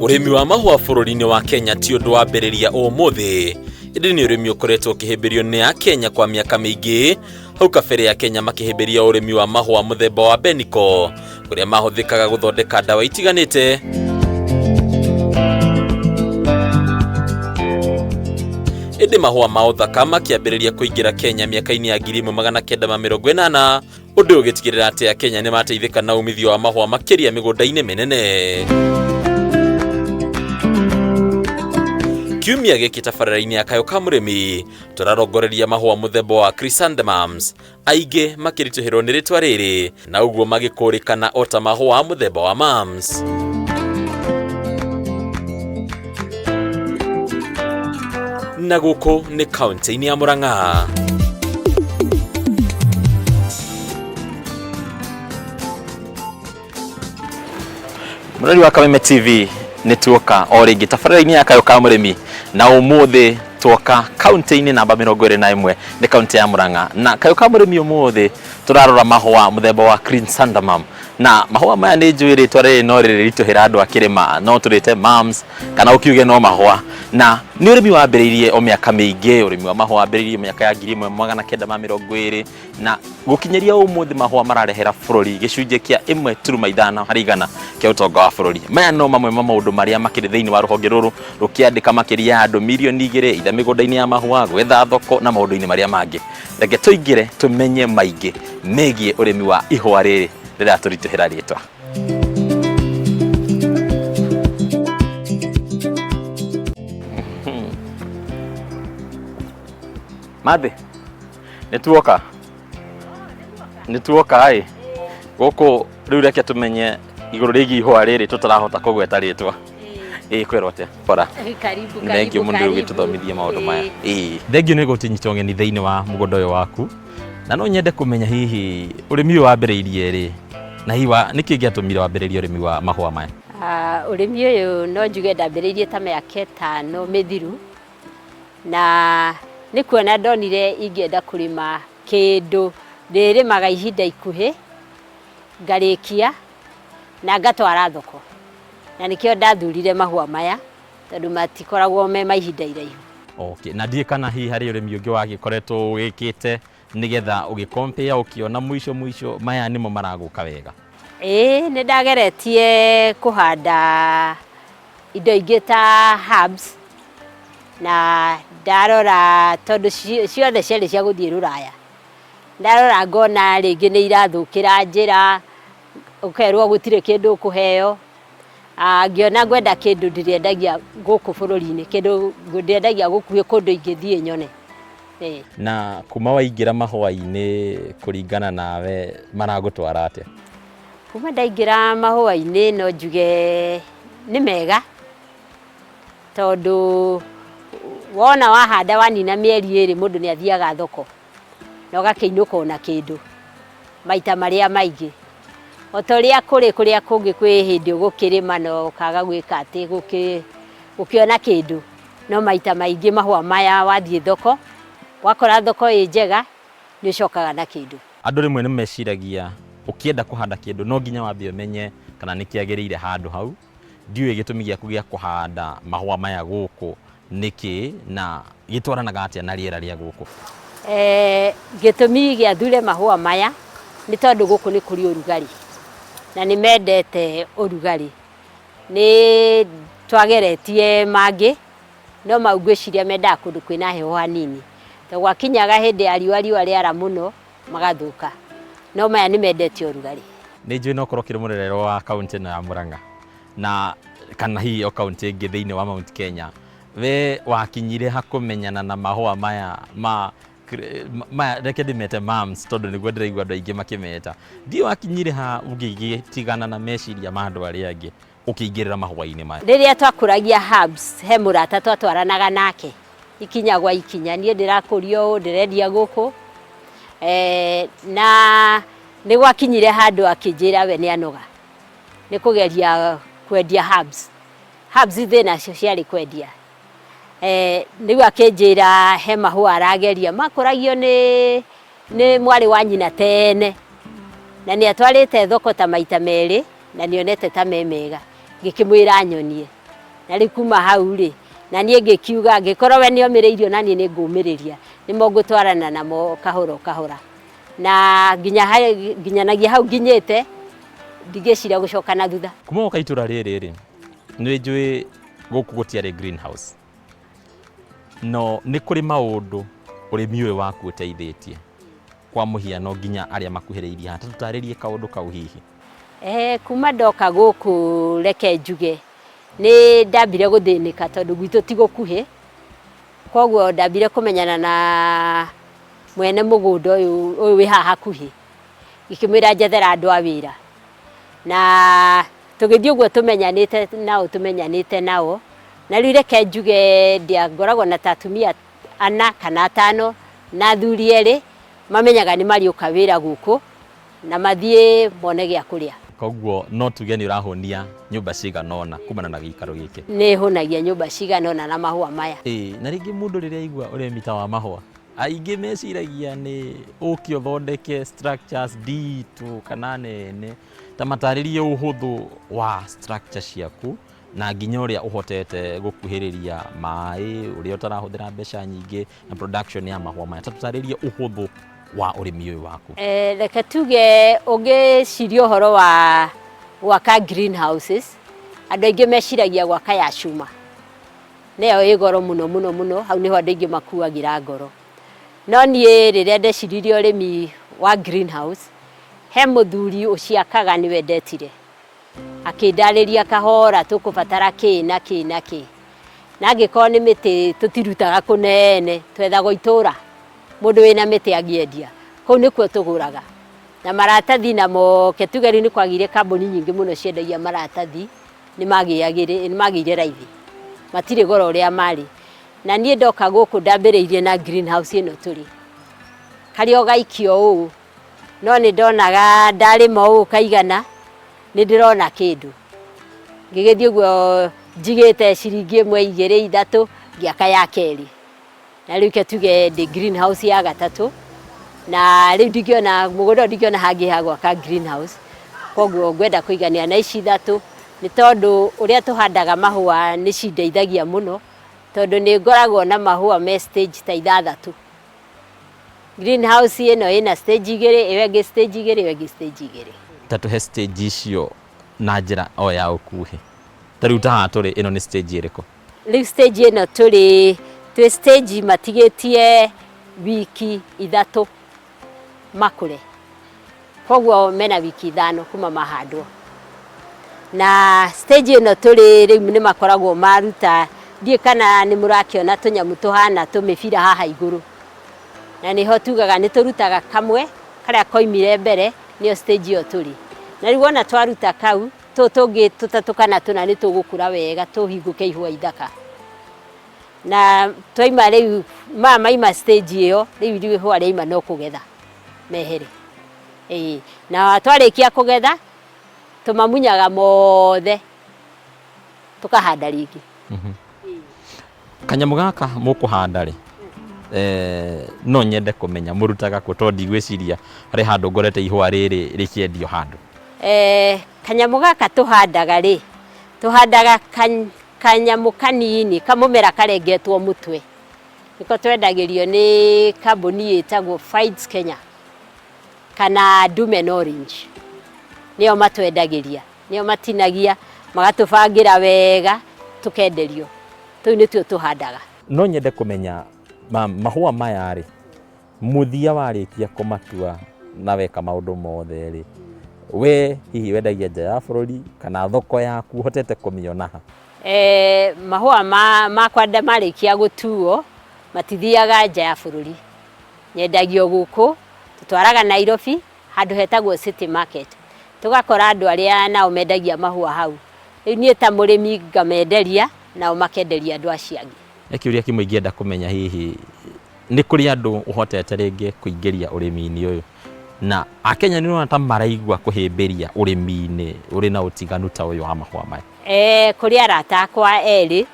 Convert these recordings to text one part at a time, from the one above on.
Ũrĩmi wa mahũa bũrũri-inĩ wa Kenya ti ũndũ wambĩrĩria ũmũthĩ, ĩndĩ nĩ ũrĩmi ũkoretwo ũkĩhĩmbĩrio nĩ Akenya kwa mĩaka mĩingĩ. Hau kabere Akenya makĩhĩmbĩria ũrĩmi wa mahũa mũthemba wa beniko, kũrĩa mahũthĩkaga gũthondeka ndawa itiganĩte. Ĩndĩ mahũa ma ũthaka makĩambĩrĩria kũingĩra Kenya mĩaka-inĩ ya 1980, ũndũ ũyũ ũgĩtigĩrĩra atĩ Akenya nĩ mateithĩka na umithio wa mahũa makĩria mĩgũnda-inĩ mĩnene. Kiumia gĩkĩ tabarĩra-inĩ ya Kayũ ka Mũrĩmi tũrarongoreria mahũa mũthemba wa chrysanthemums, aingĩ makĩritũhĩrwo nĩ rĩtwa rĩrĩ na ũguo magĩkũrĩkana o ta mahũa mũthemba wa mams. Na gũkũ nĩ kaunti-inĩ ya Murang'a. Mũrori wa Kameme TV, nĩ tuoka o rĩngĩ tabarĩra-inĩ ya Kayũ ka Mũrĩmi, na ũmũthĩ tuoka kaunti-inĩ namba 21, nĩ kaunti ya Murang'a. Na Kayũ ka Mũrĩmi ũmũthĩ tũrarora mahũa mũthemba wa chrysanthemum, na mahũa maya nĩ njũĩ rĩtwa rĩrĩ no rĩrĩritũhĩra andũ a kĩrĩma, no tũrĩte mams kana ũkiuge no mahũa. Na nĩ ũrĩmi wambĩrĩirie o mĩaka mĩingĩ, ũrĩmi wa mahũa wambĩrĩirie mĩaka ya 1920, na gũkinyĩria ũmũthĩ mahũa mararehera bũrũri gĩcunjĩ kĩa 1.5 harĩ igana kĩa ũtonga wa bũrũri. Maya no mamwe ma maũndũ marĩa makĩrĩ thĩinĩ wa rũhonge rũrũ rũkĩandĩka makĩria ya andũ mirioni 2, itha mĩgũnda-inĩ ya mahũa, gwetha thoko na maũndũ-inĩ marĩa mangĩ. Reke tũingĩre tũmenye maingĩ megiĩ ũrĩmi wa ihũa rĩrĩ rĩratũritũhĩra rĩtwa. Mathĩ, nĩ tuoka, nĩ tuoka ĩ gũkũ rĩu. Reke tũmenye igũrũ rĩgiĩ ihũa rĩrĩ tũtarahota kũgweta rĩtwa. Ĩ kwĩrwo atĩa bora? Karibu. Nĩ thengiũ mũno rĩu gĩtũthomithie maũndũ maya. Ĩ thengiũ nĩ gũtũnyita ũgeni thĩinĩ wa mũgũnda ũyũ waku, na no nyende kũmenya hihi ũrĩmi ũyũ wambĩrĩirie rĩ, na hihi nĩkĩ gĩatũmire wambĩrĩrie ũrĩmi wa mahũa maya? Ah, ũrĩmi ũyũ no njuge ndambĩrĩirie ta mĩaka 5 mĩthiru, na nĩ kuona ndonire ingĩenda kũrĩma kĩndũ ndĩrĩmaga ihinda ikuhĩ, ngarĩkia na ngatwara thoko, na nĩkĩo ndathurire mahũa maya tondũ matikoragwo me ma ihinda iraihu. Okay. Na ndiĩ kana hihi harĩ ũrĩmi ũngĩ wagĩkoretwo wĩkĩte nĩgetha ũgĩkompea ũkĩona mũico mũico maya nĩmo maragũka wega? Ĩĩ, nĩ ndageretie kũhanda indo ingĩ ta herbs, na ndarora tondũ ciothe ciarĩ cia gũthiĩ rũraya, ndarora ngona rĩngĩ nĩ irathũkĩra njĩra, ũkerwo gũtirĩ kĩndũ ũkũheo. Ah, ngĩona ngwenda kĩndũ ndĩrĩendagia gũkũ bũrũri-inĩ, kĩndũ ndĩendagia gũkuhĩ, kũndũ ingĩthiĩ nyone. Ĩĩ. Na kuma waingĩra mahũa-inĩ, kũringana nawe maragũtwara atĩa? Kuma ndaingĩra mahũa-inĩ no njuge nĩ mega, tondũ wona wahanda wanina mĩeri 2, mũndũ nĩ athiaga thoko na ũgakĩinũka ona kĩndũ maita marĩa maingĩ. O ta ũrĩa kũrĩ kũrĩa kũngĩ, kwĩ hĩndĩ ũgũkĩrĩma na ũkaga gwĩka atĩ gũkĩona kĩndũ, no maita maingĩ mahũa maya wathiĩ thoko wakora thoko ĩ njega, nĩ ũcokaga na kĩndũ. Andũ rĩmwe nĩ meciragia ũkĩenda kũhanda kĩndũ no nginya wambe ũmenye kana nĩ kĩagĩrĩire handũ hau. Ndiũĩ gĩtũmi gĩaku gĩa kũhanda mahũa maya gũkũ nĩkĩ, na gĩtwaranaga atĩa na rĩera rĩa gũkũ? Gĩtũmi gĩa thure mahũa maya nĩ tondũ gũkũ nĩ kũrĩ ũrugarĩ na nĩ mendete ũrugarĩ. Nĩ twageretie mangĩ, no mau ngwĩciria mendaga kũndũ kwĩna heho hanini, tondũ gwakinyaga hĩndĩ ya riũa, riũa rĩara mũno magathũka, no maya nĩ mendete ũrugarĩ. Nĩ njũĩ no ũkorwo ũkĩrĩ mũrererwo wa kaunti ĩno ya Murang'a na kana hihi o kaunti ĩngĩ thĩinĩ wa Mount Kenya. We wakinyire ha kũmenyana na mahũa maya ma maya, reke ndĩmete mams tondũ nĩguo ndĩraigua andũ aingĩ makĩmeta. Ndiũĩ wakinyire ha ũgĩgĩtigana na meciria ma andũ arĩa angĩ ũkĩingĩrĩra mahũa-inĩ maya? Rĩrĩa twakũragia herbs, he mũrata twatwaranaga nake ikinya gwa ikinya, niĩ ndĩrakũria ũũ, ndĩrendia gũkũ, na nĩ gwakinyire handũ akĩnjĩra we nĩ anoga nĩ kũgeria kwendia herbs. Herbs thĩna cio ciarĩ kwendia. Rĩu akĩnjĩra he mahũa arageria makũragio nĩ mwarĩ wa nyina tene, na nĩ atwarĩte thoko ta maita merĩ na nĩ onete ta me mega. Ngĩkĩmwĩra nyonie. Na rĩu kuma hau rĩ, na niĩ ngĩkiuga angĩkorwo we nĩ omĩrĩirio na niĩ nĩ ngũmĩrĩria, nĩmo ngũtwarana namo kahora o kahora. Na nginya nginyanagia hau nginyĩte, ndingĩciria gũcoka na thutha. Kuma woka itũra rĩrĩ rĩ, nĩ njũĩ gũkũ gũtiarĩ greenhouse, no nĩ kũrĩ maũndũ ũrĩmi ũyũ waku ũteithĩtie, kwa mũhiano nginya arĩa makuhĩrĩirie haha, ta tũtarĩrie kaũndũ kau hihi. Kuma ndoka gũkũ reke njuge nĩ ndambire gũthĩnĩka tondũ gwitũ ti gũkuhĩ, koguo ndambire kũmenyana na mwene mũgũnda ũyũ ũyũ wĩ haha hakuhĩ, ngĩkĩmwĩra njethera andũ a wĩra, na tũgĩthiĩ ũguo tũmenyanĩte nao tũmenyanĩte nao, na rĩu reke njuge ngoragwo na ta atumia 4 kana 5 na athuri 2 mamenyaga nĩ marĩũka wĩra gũkũ na mathiĩ mone gĩa kũrĩa. Koguo no tuge nĩ ũrahũnia nyũmba cigana ũna kumana na gĩikaro gĩkĩ. Nĩ hũnagia nyũmba cigana ũna na mahũa maya. Ĩĩ, na rĩngĩ mũndũ rĩrĩa aigua ũrĩmi ta wa mahũa, aingĩ meciragia nĩ ũke ũthondeke structures nditũ kana nene, ta matarĩrie ũhũthũ wa structure ciaku na nginya ũrĩa ũhotete gũkuhĩrĩria maĩ, ũrĩa ũtarahũthĩra mbeca nyingĩ na production ya mahũa maya, ta tũtarĩrie ũhũthũ wa ũrĩmi ũyũ waku. Reke tuge ũngĩciria ũhoro wa gwaka greenhouses, andũ aingĩ meciragia gwaka ya cuma, nĩyo ĩ goro mũno mũno mũno, hau nĩho andũ aingĩ makuagĩra ngoro. No niĩ rĩrĩa ndeciririe ũrĩmi wa greenhouse, he mũthuri ũciakaga nĩwe ndetire, akĩndarĩria kahora tũkũbatara kĩ na kĩ na kĩ, na angĩkorwo nĩ mĩtĩ tũtirutaga kũnene, twethaga itũra mũndũ wĩna mĩtĩ angĩendia, kũu nĩkuo tũgũraga. Na maratathi namo, ke tuge rĩu nĩ kwagĩire kambuni nyingĩ mũno ciendagia maratathi, nĩ magĩire raithi, matirĩ goro ũrĩa marĩ. Na niĩ ndoka gũkũ ndambĩrĩirie na greenhouse ĩno tũrĩ, karĩa ũgaikio ũũ, no nĩ ndonaga ndarĩma ũũ kaigana, nĩ ndĩrona kĩndũ. Ngĩgĩthiĩ ũguo njigĩte ciringi 1, 2, 3, ngĩaka ya kerĩ. Na rĩu ke tuge ndĩ greenhouse ya gatatũ, na rĩu ndingĩona mũgũnda ũyũ, ndingĩona hangĩ ha gwaka greenhouse, koguo ngwenda kũigania na ici 3, nĩ tondũ ũrĩa tũhandaga mahũa nĩ cindeithagia mũno, tondũ nĩ ngoragwo na mahũa me stage ta 6. Greenhouse ĩno ĩna stage 2, ĩyo ĩngĩ stage 2, ĩyo ĩngĩ stage 2. Ta tũhe stage icio na njĩra o ya ũkuhĩ. Ta rĩu ta haha tũrĩ, ĩno nĩ stage ĩrĩkũ? Rĩu stage ĩno tũrĩ, twĩ stage matigĩtie wiki 3 makũre, koguo mena wiki 5 kuma mahandwo. Na stage ĩno tũrĩ rĩu nĩ makoragwo maruta, ndiũĩ kana nĩ mũrakĩona tũnyamũ tũhana tũmĩbira haha igũrũ, na nĩho tugaga nĩ tũrutaga kamwe karĩa koimire mbere, nĩyo stage ĩyo tũrĩ. Na rĩu wona twaruta kau, tũtũ tũngĩ 3 kana 4 nĩ tũgũkũra wega tũhingũke ihũa ithaka. Na twaima rĩu maya maima stage ĩyo, rĩu ihũa rĩaima no kũgetha mehere. Ĩĩ, na twarĩkia kũgetha tũmamunyaga mothe tũkahanda rĩngĩ. Kanyamũ gaka mũkũhanda rĩ, no nyende kũmenya mũrutaga kũ, tondũ ndigwĩciria harĩ handũ ngorete ihũa rĩrĩ rĩkĩendio handũ. Kanyamũ gaka tũhandaga rĩ, tũhandaga kanyamũ kanini kamũmera karengetwo mũtwe, nĩko twendagĩrio nĩ kambuni ĩtagwo Fides Kenya kana Dumen Orange, nĩo matwendagĩria, nĩo matinagia magatũbangĩra wega tũkenderio, tũu nĩtuo tũhandaga. No nyende kũmenya mahũa maya rĩ, mũthia warĩkia kũmatua na weka maũndũ mothe rĩ, we hihi wendagia nja ya bũrũri kana thoko yaku ũhotete kũmĩona ha? Mahũa makwa marĩkia gũtuo matithiaga nja ya bũrũri, nyendagio gũkũ, tũtwaraga Nairobi handũ hetagwo City Market, tũgakora andũ arĩa nao mendagia mahũa hau, rĩu niĩ ta mũrĩmi ngamenderia nao makenderia andũ acio angĩ. He kĩũria kĩmwe ingĩenda kũmenya, hihi nĩ kũrĩ andũ ũhotete rĩngĩ kũingĩria ũrĩmi-inĩ ũyũ, na Akenya nĩ ũrona ta maraigua kũhĩmbĩria ũrĩmi-inĩ ũrĩ na ũtiganu ta ũyũ wa mahũa maya? Kũrĩ arata akwa erĩ,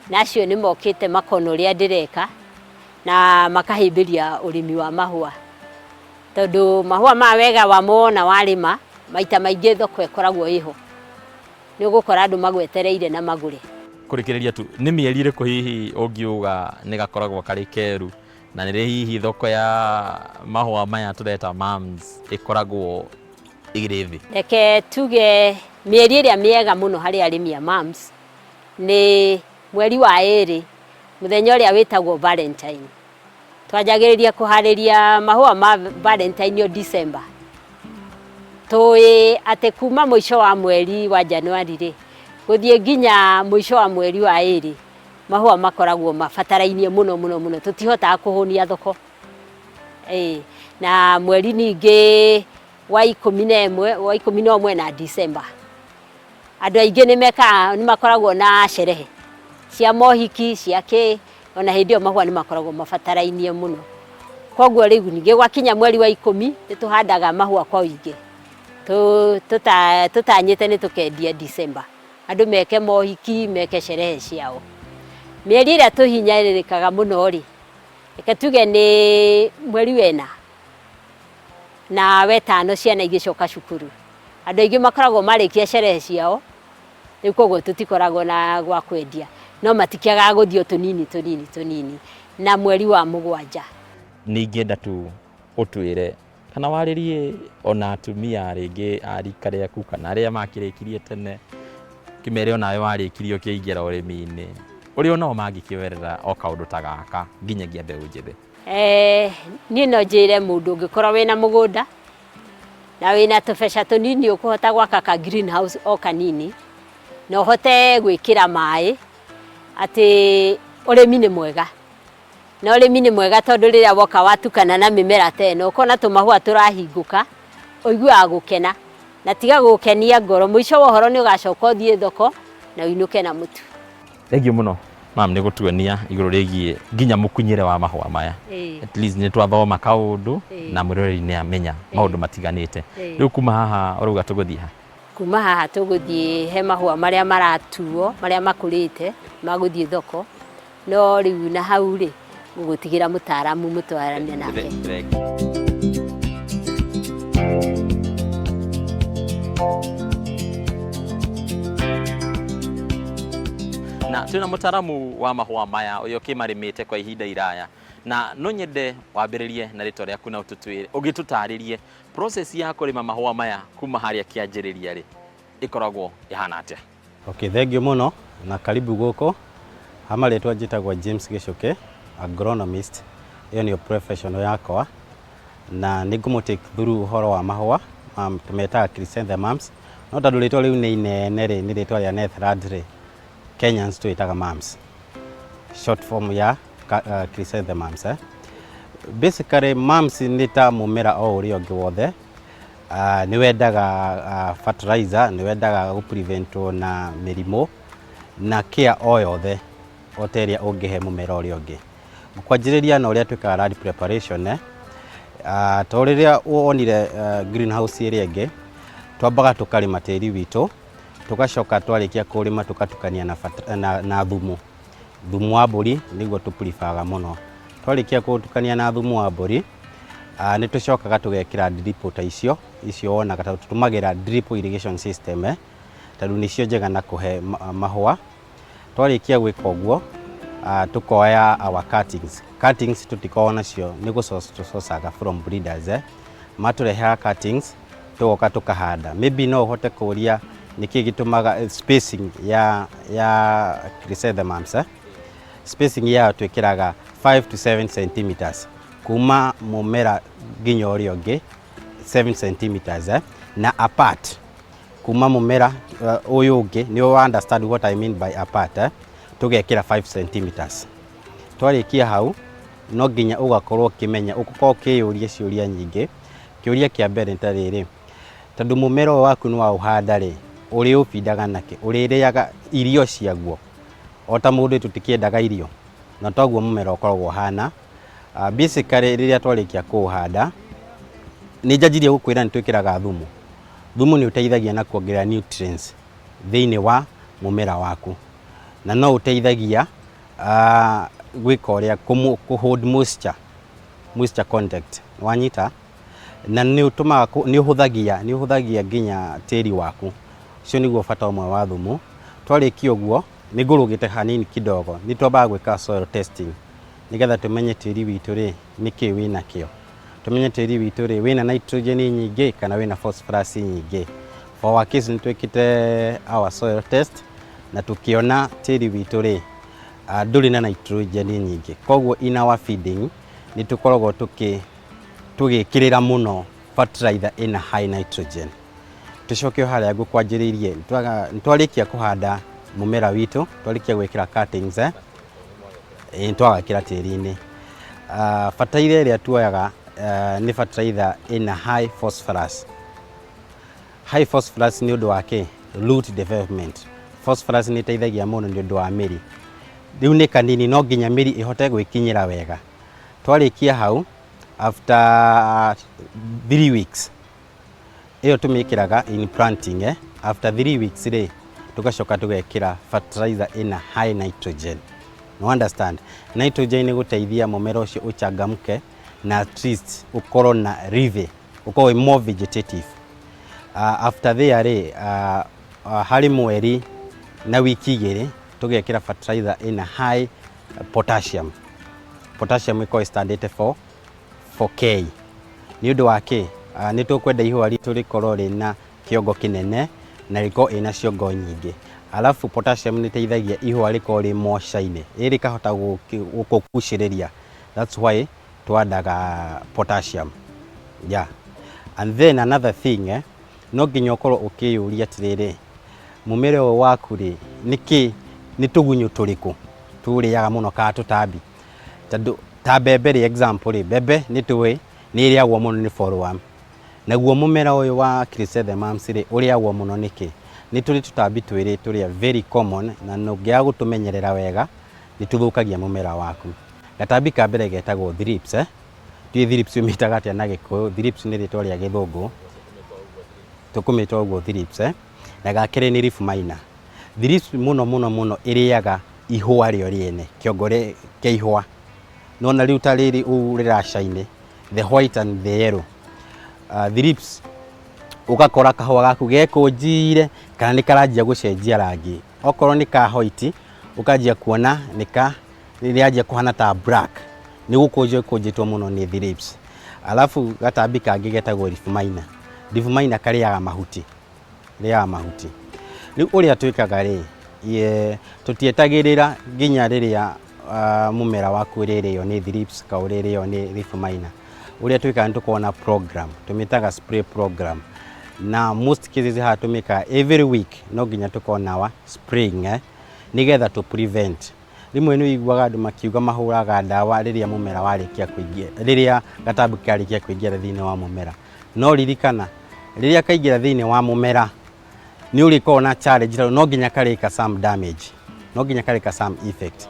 na acio nĩ mokĩte makona ũrĩa ndĩreka na makahĩmbĩria ũrĩmi wa mahũa, tondũ mahũa maya wega wamo wona warĩma maita maingĩ thoko ĩkoragwo ĩho, nĩ ũgũkora andũ magwetereire na magũre. Kũrĩkĩrĩria tu, nĩ mĩeri ĩrĩkũ hihi ũngiuga nĩ gakoragwo karĩ keru, na nĩ rĩ hihi thoko ya mahũa maya tũreta mams ĩkoragwo ĩrĩ thĩ? Reke tuge mĩeri ĩrĩa mĩega mũno harĩ arĩmi a mams nĩ mweri wa 2, mũthenya ũrĩa wĩtagwo Valentine. Twanjagĩrĩria kũharĩria mahũa ma Valentine o December. Tũĩ atĩ kuma mũico wa mweri wa January rĩ, gũthiĩ nginya mũico wa mweri wa 2, mahũa makoragwo mabatarainie mũno mũno mũno, tũtihotaga kũhũnia thoko. Ĩĩ, na mweri ningĩ wa 11, wa 11 na December. Andũ aingĩ nĩ mekaga, nĩ makoragwo na sherehe cia mohiki, cia kĩ, ona hĩndĩ ĩyo mahũa nĩ makoragwo mabatarainie mũno. Koguo rĩu ningĩ gwakinya mweri wa 10 nĩ tũhandaga mahũa kwa ũingĩ, tũtanyĩte nĩ tũkendia December. Andũ meke mohiki, meke sherehe ciao. Mĩeri ĩrĩa tũhinyĩrĩrĩkaga mũno rĩ, reke tuge nĩ mweri wena na wetano ciana igĩcoka cukuru. Andũ aingĩ makoragwo marĩkia sherehe ciao, rĩu koguo tũtikoragwo na gwa kwendia, no matikĩagaga gũthiĩ o tũnini tũnini tũnini. Na mweri wa 7. Nĩ ingĩenda tu ũtwĩre kana warĩrie ona atumia rĩngĩ a rika rĩaku kana arĩa makĩrĩkirie tene, kĩmere onawe warĩkirie ũkĩingĩra ũrĩmi-inĩ, ũrĩa onao mangĩkĩoerera o kaũndũ ta gaka nginyagia mbeũ njĩthĩ. Niĩ no njĩre mũndũ ũngĩkorwo wĩna mũgũnda na wĩna tũbeca tũnini ũkũhota gwaka ka greenhouse o kanini, na ũhote gwĩkĩra maĩ, atĩ ũrĩmi nĩ mwega. Na ũrĩmi nĩ mwega tondũ rĩrĩa woka watukana na mĩmera ta ĩno, ũkona tũmahũa tũrahingũka, ũiguaga gũkena. Na tiga gũkenia ngoro, mũico wa ũhoro nĩ ũgacoka ũthiĩ thoko na ũinũke na mũtu. Thengiũ mũno mam nĩ gũtuonia igũrũ rĩgiĩ nginya mũkunyĩre wa mahũa maya. At least nĩ twathoma kaũndũ na mwĩroreri nĩ amenya maũndũ matiganĩte. Rĩu kuma haha ũrauga tũgũthiĩ ha? Kuma haha tũgũthiĩ he mahũa marĩa maratuo, marĩa makũrĩte magũthiĩ thoko. No rĩu na hau rĩ, ngũgũtigĩra mũtaaramu mũtwarane nake. Na twĩna mũtaaramu wa mahũa maya ũrĩa ũkĩmarĩmĩte kwa ihinda iraya, na no nyende wambĩrĩrie na rĩtwa rĩaku na ũtũtwĩre, ũgĩtũtarĩrie process ya kũrĩma mahũa maya kuma harĩa kĩanjĩrĩria rĩ, ĩkoragwo ĩhana atĩa? Okay, thank you mũno na karibu gũkũ. Ha marĩtwa njĩtagwo James Gĩchũkĩ, agronomist, ĩyo nĩyo professional yakwa, na nĩ ngũmũ take through ũhoro wa mahũa, tũmetaga chrysanthemums, no tondũ rĩtwa rĩu nĩ inene rĩ, nĩ rĩtwa rĩa Netherlands rĩ, Kenyans twĩtaga mams, short form ya chrysanthemums. Basically mams nĩ ta mũmera o ũrĩa ũngĩ wothe. Nĩ wendaga fertilizer, nĩ wendaga gũ preventwo na mĩrimũ na care o yothe o ta ĩrĩa ũngĩhe mũmera ũrĩa ũngĩ. Kwanjĩrĩria na ũrĩa twĩkaga land preparation, to rĩrĩa wonire greenhouse ĩrĩa ĩngĩ, twambaga tũkarĩma tĩri witũ, tũgacoka twarĩkia kũrĩma tũgatukania na thumu. Thumu wa mbũri nĩguo tũ prefer ga mũno. Twarĩkia gũtukania na thumu wa mbũri, nĩ tũcokaga tũgekĩra drip ta icio, icio wonaga tondũ tũtũmagĩra drip irrigation system, tondũ nĩcio njega na kũhe mahũa. Twarĩkia gwĩka ũguo, tũkoya our cuttings. Cuttings tũtikoragwo nacio, nĩ gũ source tũ source from breeders. Matũrehera cuttings, tũgoka tũkahanda. Maybe no ũhote kũũria nĩkĩ gĩtũmaga spacing ya chrysanthemums. Spacing yayo twĩkĩraga 5 to 7 centimeters kuma mũmera nginya ũrĩa ũngĩ, 7 centimeters, na apart kuma mũmera ũyũ ũngĩ, nĩ understand what I mean by apart, tũgekĩra 5 centimeters. Twarĩkia hau, no nginya ũgakorwo ũkĩmenya, ũkorwo ũkĩyũria ciũria nyingĩ. Kĩũria kĩa mbere nĩ ta rĩrĩ, tondũ mũmera ũyũ waku nĩ waũhanda rĩ, ũrĩũbindaga nakĩ? Ũrĩrĩaga irio ciaguo? O ta mũndũ tũtikĩendaga irio, na toguo mũmera ũkoragwo ũhana. Basically rĩrĩa twarĩkia kũũhanda, nĩ njanjirie gũkwĩra nĩ twĩkĩraga thumu. Thumu nĩ ũteithagia na kuongerera nutrients thĩinĩ wa mũmera waku, na no ũteithagia gwĩka ũrĩa kũ hold moisture, moisture content, wanyita? Na nĩ ũtũmaga, nĩ ũhũthagia nginya tĩri waku. Ũcio nĩguo bata ũmwe wa thumu. Twarĩkia ũguo, Nĩ ngũrũgĩte hanini kidogo. Nĩ twambaga gwĩka soil testing nĩgetha tũmenye tĩri witũ rĩ, nĩkĩ wĩnakĩo. Tũmenye tĩri witũ rĩ, wĩna nitrogen nyingĩ kana wĩna phosphorus nyingĩ. For our case nĩ twĩkĩte our soil test na tũkĩona tĩri witũ rĩ, ndũrĩ na nitrogen nyingĩ. Koguo in our feeding nĩ tũkoragwo tũgĩkĩrĩra mũno fertilizer ĩna high nitrogen. Tũcoke o harĩa ngũkwanjĩrĩirie, nĩ twarĩkia kũhanda mũmera witũ, twarĩkia gwĩkĩra cuttings, nĩ twawekĩra tĩri-inĩ. Bataraitha ĩrĩa tuoyaga nĩ bataraitha ĩna high phosphorus. High phosphorus nĩ ũndũ wa kĩ? Root development. Phosphorus nĩ ĩteithagia mũno nĩ ũndũ wa mĩri. Rĩu nĩ kanini no nginya mĩri ĩhote gwĩkinyĩra wega. Twarĩkia hau, after 3 weeks, ĩyo tũmĩkĩraga in planting, eh? After 3 weeks rĩ, tũgacoka tũgekĩra fertilizer ĩna high nitrogen. No understand, nitrogen nĩ gũteithia mũmera ũcio ũchangamke na at least ũkorwo na leafy, ũkorwo wĩ more vegetative. After there rĩ, harĩ mweri na wiki 2 tũgekĩra fertilizer ĩna high potassium. Potassium ĩkorwo ĩstandĩte for K. Nĩ ũndũ wa kĩ? Nĩ tũkwenda ihũa ritũ rĩkorwo rĩna kĩongo kĩnene na rĩkorwo ĩna ciongo nyingĩ. Alafu potassium nĩ ĩteithagia ihũa rĩkorwo rĩ more shiny, ĩ rĩkahota gũkũgucĩrĩria. That's why twandaga potassium. Yeah. And then another thing, no nginya ũkorwo ũkĩyũria atĩrĩrĩ, mũmera ũyũ waku rĩ, nĩkĩ, nĩ tũgunyũ tũrĩkũ tũrĩaga mũno kana tũtambi? Tondũ ta mbembe rĩ, example rĩ, mbembe nĩ tũĩ nĩ ĩrĩagwo mũno nĩ bollworm. Naguo mũmera ũyũ wa chrysanthemums rĩ, ũrĩagwo mũno nĩkĩ? Nĩ tũrĩ tũtambi twĩrĩ tũrĩa very common na ũngĩaga gũtũmenyerera wega nĩ tũthũkagia mũmera waku. Gatambi ka mbere getagwo thrips, eh? Ndiũĩ thrips ũmĩtaga atĩa na Gĩkũyũ. Thrips nĩ rĩtwa rĩa Gĩthũngũ. Tũkũmĩta ũguo thrips, eh? Na ga kerĩ nĩ leaf miner. Thrips mũno mũno mũno ĩrĩaga ihũa rĩo rĩene, kĩongo kĩa ihũa. Nona rĩu ta rĩrĩ ũũ rĩracaine, the white and the yellow. Thrips ũgakora kahũa gaku gekũnjire kana nĩ karanjia gũcenjia rangi. Okorwo nĩ ka white, ũkanjia kuona nĩ ka rĩranjia kũhana ta black. Nĩ gũkũnjwo ĩkũnjĩtwo mũno nĩ thrips. Alafu gatambi kangĩ getagwo leaf miner. Leaf miner karĩaga mahuti. Rĩaga mahuti. Rĩu ũrĩa twĩkaga rĩ, tũtietagĩrĩra nginya rĩrĩa mũmera waku ũrĩrĩo nĩ thrips kana ũrĩrĩo nĩ leaf miner. Ũrĩa twĩkaga nĩ tũkoragwo na program, tũmĩtaga spray program. Na most cases haha tũmĩkaga every week no nginya tũkorwo na wa spraying, eh? Nĩgetha tũ prevent. Rĩmwe nĩ ũiguaga andũ makiuga mahũraga ndawa rĩrĩa mũmera warĩkia kũingĩra, rĩrĩa gatambi karĩkia kũingĩra thĩinĩ wa mũmera. No ririkana, rĩrĩa kaingĩra thĩinĩ wa mũmera, nĩ ũrĩkoragwo na challenge tondũ no nginya karĩka some damage, no nginya karĩka some effect.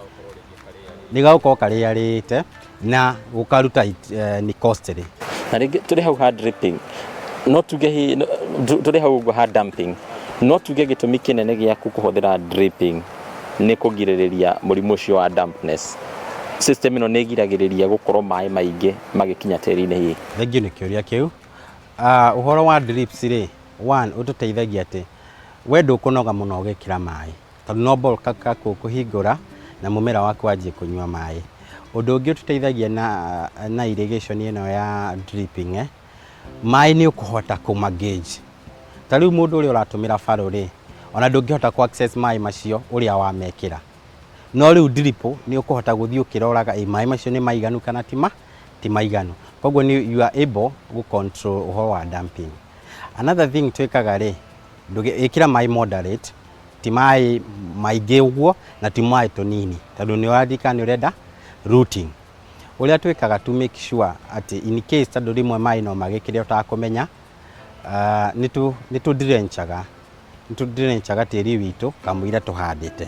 Nĩ gagũkorwo karĩarĩte na gũkaruta nĩ costly. Na rĩngĩ tũrĩ hau ha dripping, no tuge hi tũrĩ hau ũguo ha dumping, no tuge gĩtũmi kĩnene gĩaku kũhũthĩra dripping nĩ kũgirĩrĩria mũrimũ ũcio wa dampness. System ĩno nĩ ĩgiragĩrĩria gũkorwo maĩ maingĩ magĩkinya tĩri-inĩ hihi? Thengiũ nĩ kĩũria kĩu. Ũhoro wa drips rĩ, one, ũtũteithagia atĩ we ndũkũnoga mũno ũgĩkĩra maĩ tondũ no ball kũhingũra na mũmera waku wanjie kũnyua maĩ. Ũndũ ũngĩ ũtũteithagia na irrigation ĩno ya dripping, eh, maĩ nĩ ũkũhota kũma gauge. Ta rĩu mũndũ ũrĩa ũratũmĩra barũ rĩ, ona ndũngĩhota kũ access maĩ macio ũrĩa wamekĩra. No rĩu drip nĩ ũkũhota gũthiĩ ũkĩroraga ĩ maĩ macio nĩ maiganu kana ti maiganu. Koguo nĩ you are able gũ control ũhoro wa dumping. Another thing twĩkaga rĩ, ĩkĩra maĩ moderate, ti maĩ maingĩ ũguo na ti maĩ tũnini tondũ nĩ ũraririkana nĩ ũrenda rooting. Ũrĩa twĩkaga to make sure atĩ in case tondũ rĩmwe maĩ no magĩkĩre ũtakũmenya, nĩ tũ drenchaga tĩri witũ kamũira tũhandĩte.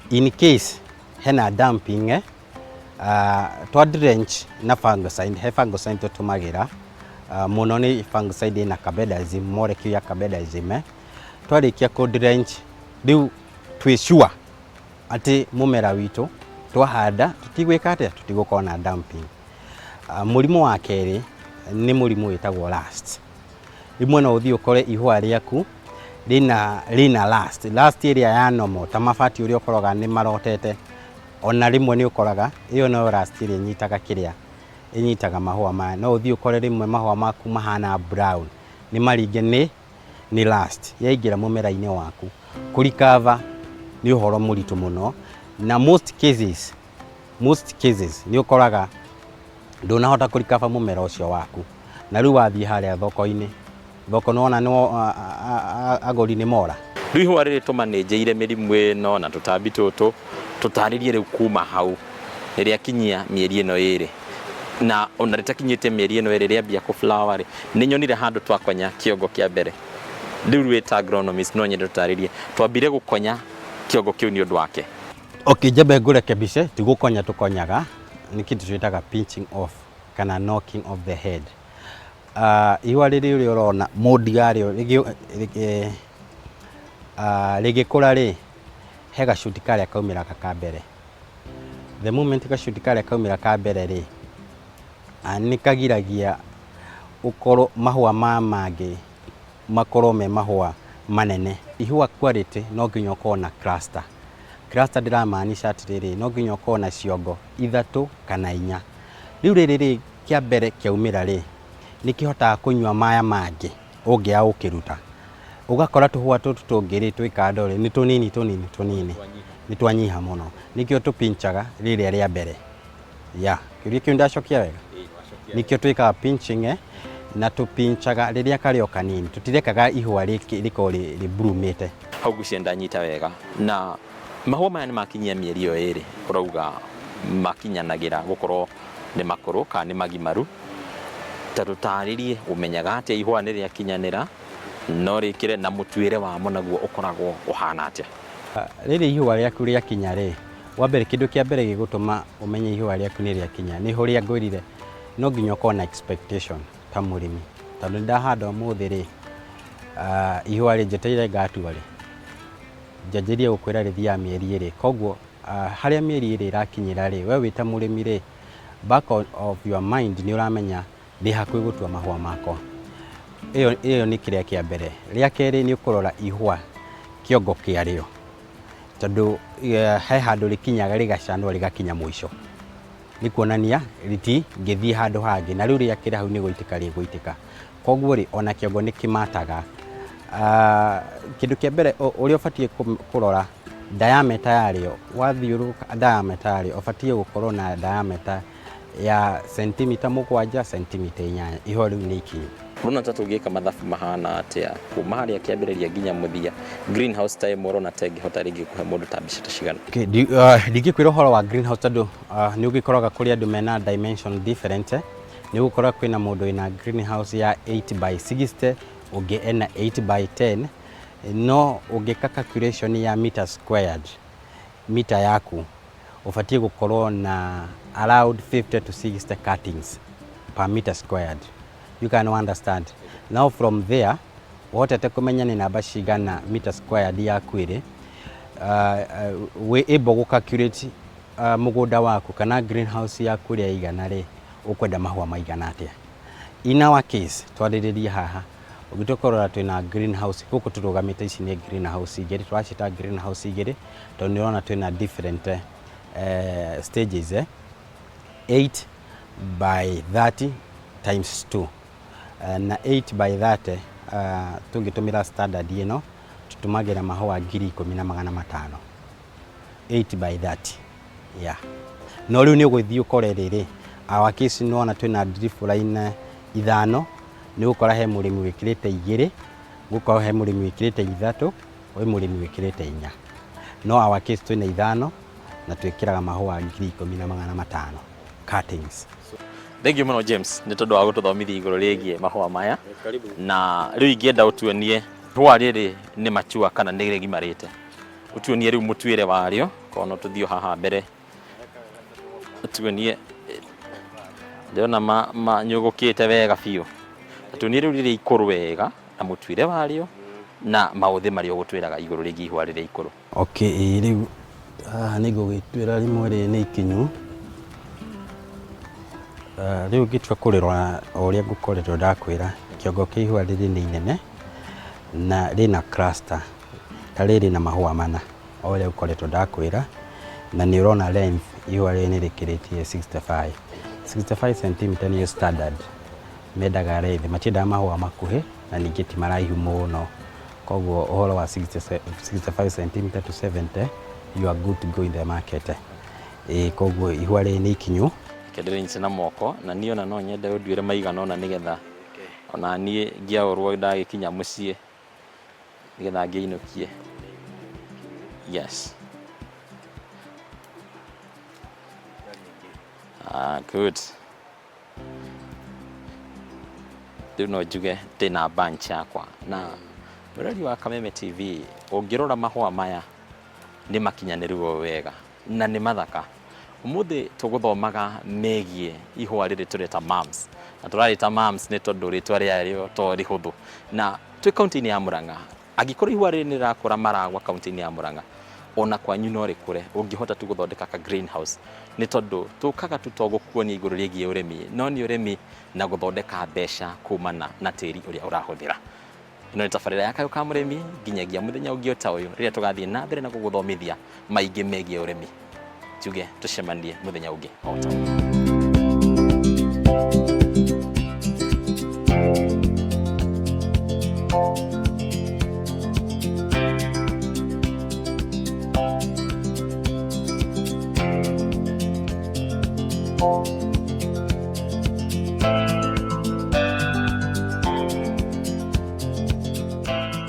In case hena dumping, eh, twa drench na fungicide, he fungicide tũtũmagĩra mũno nĩ fungicide ĩna carbendazim, molecule ya carbendazim, eh. Twarĩkia kũ drench rĩu twĩ sure atĩ mũmera witũ twahanda tũtigwĩka atĩa, tũtigũkorwo na dumping. Mũrimũ wa kerĩ nĩ mũrimũ wĩtagwo rust. Rĩmwe no ũthiĩ ũkore ihũa rĩaku Rĩna rĩna rust, rust ĩrĩa ya normal ta mabati ũrĩa ũkoraga nĩ marotete, ona rĩmwe nĩ ũkoraga ĩyo no rust ĩrĩa ĩnyitaga kĩrĩa ĩnyitaga mahũa maya. No ũthiĩ ũkore rĩmwe mahũa maku mahana brown, nĩ maringe nĩ rust yaingĩra mũmera-inĩ waku. Kũ recover nĩ ũhoro mũritũ mũno, na most cases nĩ ũkoraga ndũnahota kũ recover mũmera ũcio waku, na rĩu wathiĩ harĩa thoko-inĩ, thoko nĩwona nĩ agũri nĩ mora. Rĩu ihũa rĩrĩ tũmanĩnjĩire mĩrimũ ĩno na tũtambi tũtũ, tũtarĩrie rĩu kuma hau rĩrĩa kinyia mĩeri ĩno ĩrĩ, na ona rĩtakinyĩte mĩeri ĩno ĩrĩ rĩambia kũ flower rĩ, nĩ nyonire handũ twakonya kĩongo kĩa mbere. Rĩu wĩ ta agronomist no nyende tũtarĩrie twambire gũkonya kĩongo kĩu nĩ ũndũ wake. Okay, njambe ngũrekebishe, ti gũkonya tũkonyaga, nĩ kĩndũ twĩtaga pinching off kana knocking off the head. Ihũa rĩrĩ ũrĩa ũrona mondi yarĩo rĩgĩkũra rĩ, he gacuti karĩa kaumĩraga ka mbere. The moment gacuti karĩa kaumĩra ka mbere rĩ, nĩ kagiragia ũkorwo mahũa ma mangĩ makorwo me mahũa manene. Ihũa quality no nginya ũkorwo na cluster. Cluster ndĩramaanisha atĩrĩrĩ, no nginya ũkorwo na ciongo ithatũ kana inya. Rĩu rĩrĩ rĩ kĩa mbere kĩaumĩra rĩ, nĩ kĩhotaga kũnyua maya mangĩ ũngĩaga gũkĩruta. Ũgakora tũhũa tũtũ tũngĩ rĩ twĩ kando rĩ, nĩ tũnini tũnini tũnini, nĩ twanyiha mũno. Nĩkĩo tũpinchaga rĩrĩa rĩa mbere. Ya, kĩũria kĩu ndacokia wega? Nĩkĩo twĩkaga pinching na tũpinchaga rĩrĩa karĩ o kanini, tũtirekaga ihũa rĩkorwo rĩ bloomĩte. Hau ngwĩciria ndanyita wega. Na mahũa maya nĩ makinyia mĩeri ĩyo ĩrĩ ũrauga makinyanagĩra gũkorwo nĩ makũrũ kana nĩ magimaru, ta tũtarĩrie ũmenyaga atĩa ihũa nĩ rĩakinyanĩra no rĩkĩre, na mũtuĩre wamo naguo ũkoragwo ũhana atĩa? Rĩrĩ ihũa rĩaku rĩakinya rĩ, wa mbere, kĩndũ kĩa mbere gĩgũtũma ũmenye ihũa rĩaku nĩ rĩakinya nĩ ũrĩa ngwĩrire, no nginya ũkorwo na expectation ta mũrĩmi, tondũ nĩ ndahanda ũmũthĩ rĩ, ihũa rĩ njetereire ngatua rĩ, njanjĩrie gũkwĩra rĩthiaga mĩeri ĩrĩ. Koguo harĩa mĩeri ĩrĩ ĩrakinyĩra rĩ, we wĩ ta mũrĩmi rĩ, back of your mind nĩ ũramenya ndĩ hakuhĩ gũtua mahũa makwa. Ĩyo nĩ kĩrĩa kĩa mbere. Rĩa kerĩ nĩ ũkũrora ihũa kĩongo kĩarĩo, tondũ he handũ rĩkinyaga rĩgacanũa rĩgakinya mũico, nĩ kuonania rĩtingĩthiĩ handũ hangĩ, na rĩu rĩakĩra hau nĩ gũitĩka rĩgũitĩka. Koguo rĩ, ona kĩongo nĩ kĩmataga. Kĩndũ kĩa mbere ũrĩa ũbatiĩ kũrora diameter yarĩo, wathiũrũrũka diameter yarĩo ũbatiĩ gũkorwo na diameter ya sentimita 7, sentimita 8. Ihũa rĩu nĩ ikinyu. Ũrona ta tũngĩka mathabu mahana atĩa kuma harĩa kĩambĩrĩria nginya mũthia, greenhouse time ũrona ta ĩngĩhota rĩngĩ kũhe mũndũ ta mbica ta cigana? Okay, ndingĩkwĩra ũhoro wa greenhouse tondũ nĩ ũgĩkoraga kũrĩ andũ mena dimension different. Nĩ ũgũkora kwĩna mũndũ wĩna greenhouse ya 8 by 60, ũngĩ ena 8 by 10, no ũngĩka calculation ya meter squared, mita yaku ũbatiĩ gũkorwo na around 50 to 60 cuttings per meter squared. You can understand now from there ũhotete kũmenya nĩ namba cigana meter squared yaku ĩrĩ, wĩ able gũ calculate mũgũnda waku kana greenhouse yaku ĩrĩa ĩigana rĩ, ũkwenda mahũa maigana atĩa. In our case, twarĩrĩrie haha ũngĩtua kũrora twĩna greenhouse gũkũ tũrũgamĩte, ici nĩ greenhouse igĩrĩ, tũracita greenhouse igĩrĩ tondũ nĩ ũrona twĩna different stages, 8 by 30 times 2, na 8 by 30, tũngĩtũmĩra standard ĩno tũtũmagĩra mahũa 10,500, 8 by 30, yeah. No rĩu nĩ ũgũthiĩ ũkore rĩrĩ, our case nĩ wona twĩna drip line ithano, nĩ ũgũkora he mũrĩmi wĩkĩrĩte igĩrĩ, gũkorwo he mũrĩmi wĩkĩrĩte ithatũ, kwĩ mũrĩmi wĩkĩrĩte inya, no our case twĩna ithano na twĩkĩraga mahũa 10,500 cuttings. Thank you mũno James nĩ tondũ wa gũtũthomithia igũrũ rĩgiĩ mahũa maya, na rĩu ingĩenda ũtuonie ihũa rĩrĩ nĩ mature kana nĩ rĩgimarĩte, ũtuonie rĩu mũtuĩre warĩo. Korwo no tũthiĩ haha mbere ũtuonie, ndĩrona manyũgũkĩte wega biũ. Tuonie rĩu rĩrĩ ikũrũ wega na mũtuĩre warĩo na maũthĩ marĩa ũgũtwĩraga igũrũ rĩgiĩ ihũa rĩrĩa ikũrũ. Okay, ĩĩ, rĩu haha nĩ ngũgĩtuĩra rĩmwe rĩrĩ nĩ ikinyu. Rĩu ngĩtua kũrĩrora o ũrĩa ngũkoretwo ndakwĩra, kĩongo kĩa ihũa rĩrĩ nĩ inene. Na rĩna cluster ta rĩrĩ na mahũa mana o ũrĩa ũkoretwo ndakwĩra, na nĩ ũrona length ihũa rĩrĩ nĩ rĩkĩrĩtie 65 65 cm nĩyo standard mendaga length, matiendaga mahũa makuhĩ na ningĩ ti maraihu mũno. Koguo ũhoro wa 65 cm to 70, you are good to go in the market. Ĩĩ, koguo ihũa rĩrĩ nĩ ikinyu. Reke ndĩrĩnyite na moko, na niĩ ona no nyende ũnduĩre maigana ũna nĩgetha ona niĩ ngĩaũrwo ndagĩkinya mũciĩ nĩgetha ngĩinũkie. Yes. Ah, good. Rĩu no njuge ndĩna bunch yakwa. Na mũrori wa Kameme TV, ũngĩrora mahũa maya nĩ makinyanĩru o wega na nĩ mathaka. Ũmũthĩ tũgũthomaga megiĩ ihũa rĩrĩ tũreta mumps, na tũrarĩta mumps nĩ tondũ rĩtwa rĩarĩo to rĩhũthũ. Na twĩ kaunti-inĩ ya Murang'a, angĩkorwo ihũa rĩrĩ nĩ rĩrakũra Maragwa kaunti-inĩ ya Murang'a, ona kwanyu no rĩkũre ũngĩhota tu gũthondeka ka greenhouse, nĩ tondũ tũkaga tu to gũkuonia igũrũ rĩgiĩ ũrĩmi, no nĩ ũrĩmi na gũthondeka mbeca kumana na tĩri ũrĩa ũrahũthĩra. Ĩno nĩ tabarĩra ya Kayũ ka Mũrĩmi nginyagia mũthenya ũngĩ o ta ũyũ rĩrĩa tũgathiĩ na mbere na gũgũthomithia maingĩ megiĩ ũrĩmi. Njuge tũcemanie mũthenya ũngĩ o ta ũyũ.